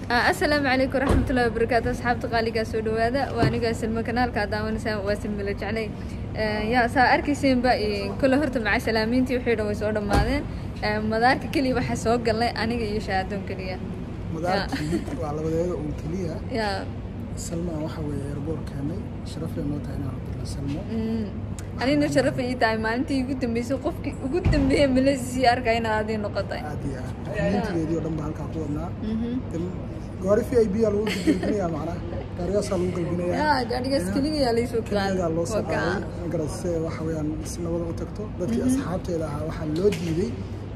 Asalaamu calaykum waraxmatullahi wabarakaatu. Asxaabta qaaligaa, soo dhawaada. Waa anigaa Silmo, kanaalka daawanaysaa waa Silmila Jeclay. Yaa saa arkayseenba, kole horta maca salaamiintii wixii dhan way soo dhammaadeen. Madaarka keliya waxaa soo galnay aniga iyo Shaadoon keliya. Madaarkii waa labadeeda uun keliya. Salma waxa weeye airport keenay. Sharafay noo tahay inaan dirno Salmo. Anigna sharafay ii tahay maalintii ugu dambeysay qofkii ugu dambeeyay Malaysia arkay inaad adii noqotay. Aad iyo aad, dokumentigeedii oo dhan baa halkaa ku wadnaa. Gaari VIP aa lagu galbinayaa, macnaha gaarigaasaa lagu galbinayaa. Yaa gaadhigaas keliya laysoo keliyadaa loo soo qaaday magarase. Waxa weeyaan si nabada u tagto. Dadkii asxaabteeda ahaa waxaa loo diiday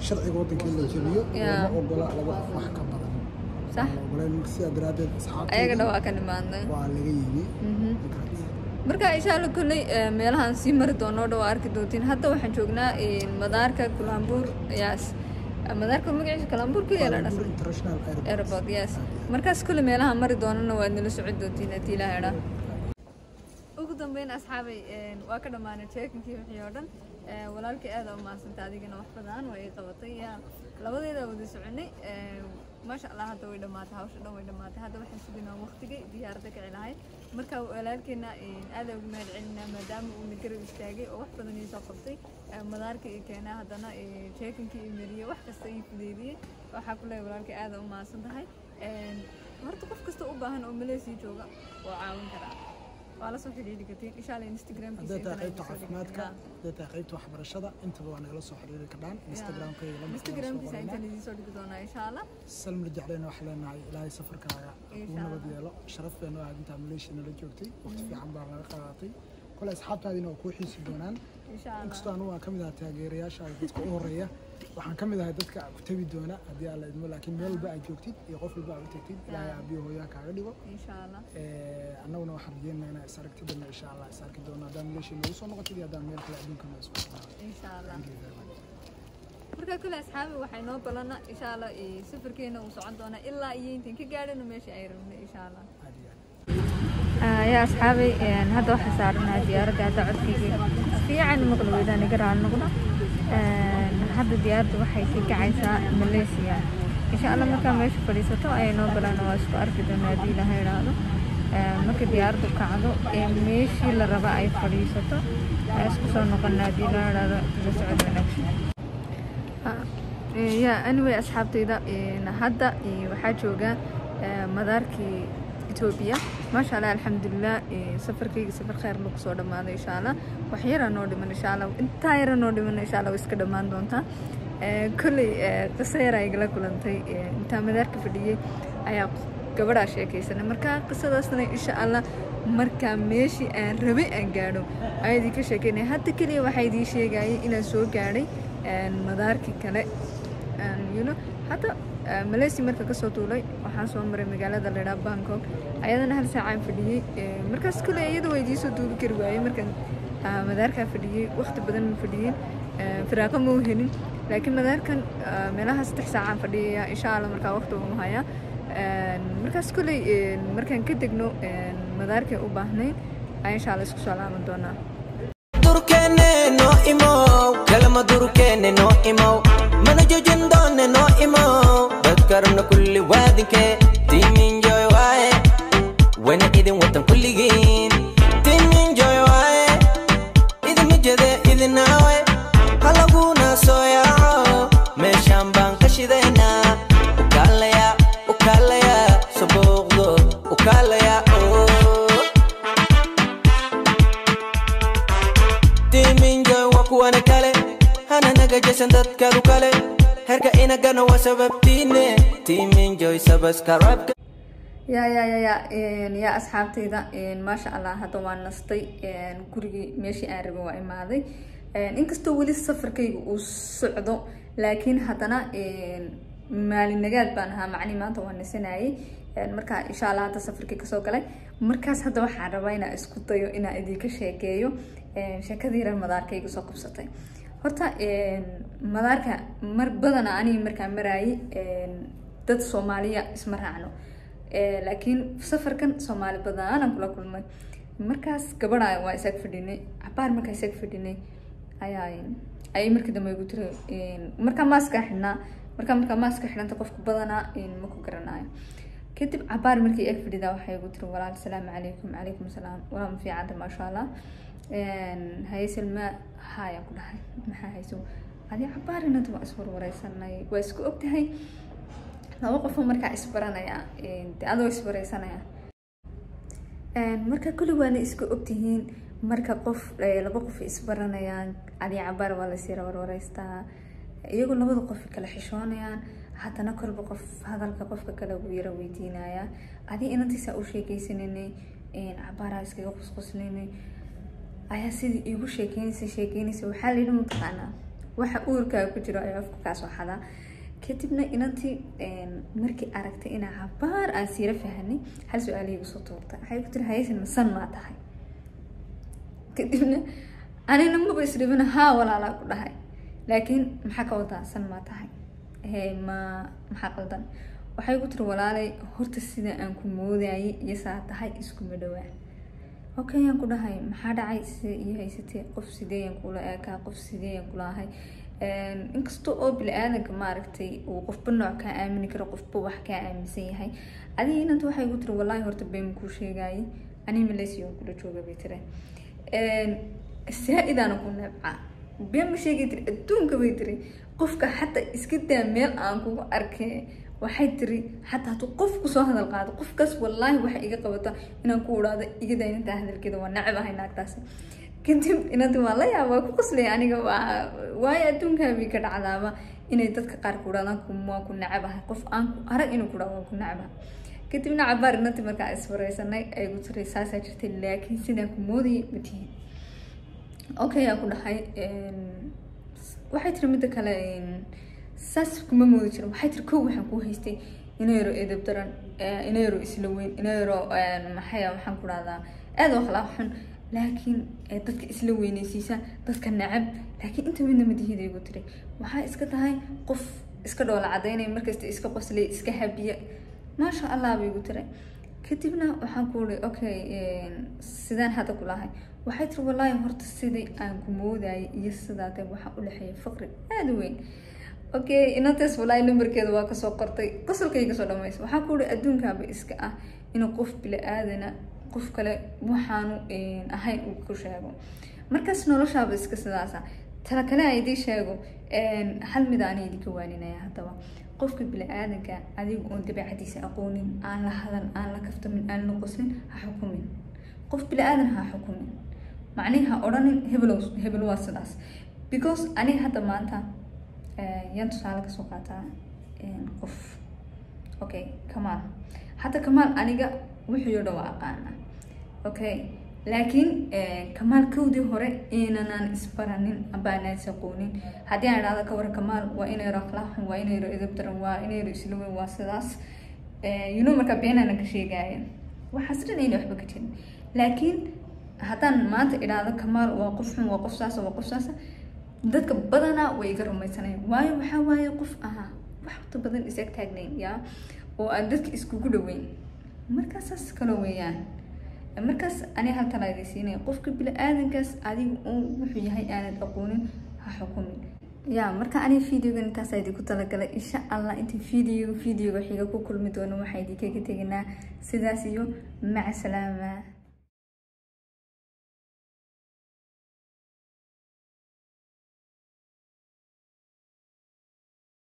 sharciga waddanka in la jebiyo. Lama ogola laba qof wax ka badan. La ogoleen. Marka sidaa daraaddeed asxaabteedii ayaga dhawaa ka nimaadnay, waa laga yimi. Marka insha Allah kolley meelahaan sii mari doono dhow arki doontiin. Hadda waxaan joognaa madaarka Kuala Lumpur. Yes, madaarka magaciisa Kuala Lumpur keliya la Lumpur International Airport. Airport, yes. Markaas kolley meelaha mari doonana waad nala socon doontiin haddii Ilaahay idhaa. Ugu dambeyn asxaabay, waa ka dhammaanay check-inkii wixii oo dhan. Walaalkii aad u mahadsantay, adigana wax badan waa ii qabatay. Yaa labadeeda wada soconay, maasha Allah. Hadda way dhamaatay hawsha dhan, way dhamaatay. Hadda waxaan suginaa waqtigii diyaaradda kici lahayd. Marka walaalkeena aad ugu mahad celinaa maadaama uu na garab istaagay oo wax badan ii soo qabtay, madaarka ii keenay, haddana check-inkii ii mariyey, wax kasta ii fudeydiyey. Waxaa ku leeyahay walaalkii aad u mahadsan tahay. Horta qof kasta u baahan oo Malaysia jooga waa caawin karaa, waa la soo xidhiidhi kartiin insha Allah Instagramkiisa. Hadday tahay qaybta caafimaadka, hadday tahay qaybta waxbarashada, intaba waa nagala soo xiriiri kardhaan Instagramkayga lambarka. Instagramkiisa intaan idiin soo dhigi doonaa insha Allah. Salma Jecleyna waxaa leenahay Ilaahay safarkaaga kuu nabad yeelo. Sharaf bay noo ahayd intaa Malaysia nala joogtay, waqti fiican baa laga qaadatay. Kole asxaabtaadina waa kuu xiisi doonaan. Insha Allah. Inkastoo anugu aan ka mid ahaa taageerayaasha dadka u horeeya, waxaan ka mid ahay dadka ku tabi doona haddii Alla idmo. Laakiin meel walba aad joogtid iyo qof walba aad u tagtid, Ilaahay aabiyo hooyaha kaaga dhigo. Insha Allah. Annaguna waxaan rajeynaynaa inaan is aragti dambe insha Allah is arki doono, haddaan Malaysia noogu soo noqotid iyo haddaan meel kale adduunka noo isku soo. Insha Allah. Thank you very much. Marka kale asxaabi, waxay noo balana insha Allah safarkeena uu socon doonaa ilaa iyo intaan ka gaadhano meeshii ay rabnay insha Allah. Aad iyo aad. Yaa asxaabay, hadda waxaa saaranahay diyaaradda. Hadda codkayga fiican maqli weydaan, iga raali noqdo. Hadda diyaaradda waxay ka kacaysaa Malaysia insha Allah. Markaa meesha fadhiisato ayay noo balaan, waa isku arki doonaa haddii Ilaahay idhaahdo. Marka diyaaraddu kacdo ee meeshii la raba ay fadhiisato ayaa isku soo noqonaa haddii Ilaahay idhaahdo. La socod wanaagsan. Ya anyway asxaabtayda, hadda waxaa jooga madaarkii Ethiopia. Maasha Allah, alxamdulilah, safarkayga safar khayr ma kusoo dhamaaday insha Allah. Wax yaraa noo dhiman insha Allah, intaa yara noo dhiman insha Allah way iska dhammaan doontaa. Kolley qiso yaraa igala kulantay intaa madaarka fadhiyey ayaa gabadhaa sheekaysanay. Marka qisadaasna insha Allah markaa meeshii aan rabay aan gaadho ayaa idinka sheekeynaya. Hadda keliya waxaa idiin sheegayay inaan soo gaadhay madaarkii kale. Hadda Malaysia marka kasoo tuulay, waxaan soo maray magaalada la idhaha Bangkok, ayadana hal saacaan fadhiyey. Markaas kule iyada waa idiin soo duubi kari waayey. Markaan madaarkaa fadhiyey waqti badan ma fadhiyin, firaaqo ma u helin. Laakiin madaarkan meelaha 3 saacaan fadhiyaya insha Allah. Markaa waqti uma hayaa. Markaas kuley markaan ka degno madaarkay u baahnayn ayaa insha Allah isku soo laaban doonaa. Durkeene noo imow, kalama durkeene noo imow, mana joojin doone noo imow. Dadka rabna kulli waadinke Team Enjoy waaye, wayna idin watan kulligiin. Team Enjoy waaye, idinma jede idinaawe, halaguna soo yaaco. Meeshaan baan ka shidaynaa, ukaalaya ukaalaya soo booqdo ukaalaya oh. Team Enjoy waa kuwana kale, hana naga jesan dadkaadu kale, herka inagana waa sababtiine. Team Enjoy subscribe. Ya asxaabtayda, maasha Allah, hadda waan nastay. Gurigii meeshii aan rabay waa imaaday, inkastoo weli safarkayga uu socdo, laakiin haddana maalin nagaad baan ahaa, macnihi maanta waan nasanayay. Marka insha Allah hadda safarkii kasoo galay. Markaas hadda waxaan rabaa inaan isku dayo inaan idinka sheekeeyo sheekadii reer madaarkayga soo qabsatay. Horta madaarka mar badana aniga markaan maraayay dad Soomaaliya isma raacno, laakiin safarkan Soomaali badanaan kula kulmay. Markaas gabadha waa isaag fadhinay cabaar. Markaa isaag fadhinay ayaa ayay markii dambe igu tiri, markaa maaska xidhnaa, markaa maaska xidhanta qofku badanaa ma ku garanayo. Kadib cabaar markii eg fadhidaa waxay igu tiri walaal salaamu calaykum. Calaykum salaam walaal, ma fiicanta? Maasha Allah. Haye Salma, haayaan ku dhahay, maxaa hayso adi? Cabaar inanta waa iswarwareysanay, waa isku ogtahay laba qofoo markaa isbaranaya adoo iswareysanaya. Marka kulli waana isku ogtihiin, marka qof laba qof isbaranayaan adi cabaar waa lasii warwareystaa, iyagoo labada qof kala xishoonayaan, haddana kolba qof hadalka qofka kale uu yara weydiinaya. Adi inantiisa u sheekeysananay, cabaaraa iskaga qusquslinay, ayaa sidii iigu sheekeynaysa. Waxaa la yidhi mataqaanaa, waxa uurkaaga ku jiro ayaa afka kaa soo xadaa. Kadibna inantii markii aragtay inaa cabaar aan siira fahanay, hal su-aal iigu soo tuurtay. Waxay ku tiri haysan masan maa tahay? Kadibna anina maba isdhibina, haa walaalaa ku dhahay. Laakiin maxaa ka wadaa san maa tahay? Hee, ma maxaa qaldan? Waxay ku tiri walaalay, horta sida aan ku moodayay iyo saa tahay iskuma dhawaa. Okay aan ku dhahay, maxaa dhacay? Sida iyo haysatay qof sideeyaan kula eekaa, qof sideeyaan kula ahay? Inkasta oo bini-aadanka maaragtay uu qofba nooc kaa aamini karo, qofba wax kaa aaminsan yahay. Adiga inanta waxay ku tiri wallaahi horta been kuu sheegayay, ani Malaysia kula jooga bay tiri, saa-idaana ku neebca, been ma sheegay tiri, adduunka bay tiri qofka xataa iska daa meel aan kugu arkay. Waxay tiri xataa hadduu qof kusoo hadal qaado qofkaas, wallaahi waxay iga qabata inaan ku idhaahdo iga daa inantaa hadalkeeda, waa necab ahay naagtaasi. Kadib inanti waa la yaaba, waa ku qoslay aniga, waa waayo adduunkaabay ka dhacdaaba inay dadka qaar ku idhahdaan waa ku necab ahay, qof aan ku arag inuu ku dhahdo waan ku necab ahay. Kadibna cabaar inanti markaa iswareysanay ay ku tiri saasaa jirtay, laakiin sidaan ku moodayay ma tihin. Okay aan ku dhahay. Waxay tiri midda kale saas kuma moodi jirin. Waxay tiri kow waxaan kuu haystay inayro edeb daran, inayro isla weyn, inayro maxay waxaan ku dhahdaa aad u akhlaaq xun, laakiin dadka isla weynaysiisa, dadka necab, laakiin inta midna madihida igu tiri. Waxaa iska tahay qof iska dhoola cadaynaya, markasta iska qoslay, iska habiya, maasha Allah bay igu tiri. Kadibna waxaan ku uri okay sidaan hadda kulahay? Waxay tiri wallaahi horta sidii aan ku moodayay iyo sidaa tahay waxaa u dhexeeya faqri aada u weyn. Okay inantaas wallaahi lambarkeeda waa kasoo qortay, qosolkay kasoo dhamaysa. Waxaan ku uri adduunkaaba iska ah inuu qof bili-aadana qof kale waxaanu ahayn uu ku sheego, markaas noloshaaba iska sidaasa. Tala kale aan idiin sheego, hal mid aan idinka waaninaya haddaba: qofka bili-aadanka adiga oon dabeecadiisa aqoonin, aan la hadal, aan la kaftamin, aan la qoslin, ha xukumin. Qof bili-aadan ha xukumin, macnihi ha odhanin hebelow hebel waa sidaas. Because aniga hadda maanta yaan tusaale kasoo qaataa qof, okay Kamaal. Hadda Kamaal aniga wuxuu dhan waa aqaana, okay, laakiin Kamaal kowdii hore inanaan isbaranin amba anaan is aqoonin, haddii aan idhahdo ka waran Kamaal waa inayro akhlaaq xun, waa inayro edeb daran, waa inayro isla weyn, waa sidaas, you know, marka beenaanan ka sheegaya, waxaas dhan ayna waxba ka jirin. Laakiin haddaan maanta idhaahdo Kamaal waa qof xun, waa qof saasa, waa qof saasa, dadka badanaa way iga rumaysanayaan. Waayo waxaa waaye qof ahaa waxta badan is ag taagnayn yaa oo aan dadka iskugu dhaweyn, markaas saas kaloo weeyaan. Markaas ani hal talaa idin siinaya: qofka bini-aadankaas adiga uu wuxuu yahay aanad aqoonin ha xukumin ya. Marka aniga videogan intaasaa idinku talagalay. Insha Allah inta videoga xiga ku kulmi doono waxaa idinkaga teginaa sidaas iyo maca salaama.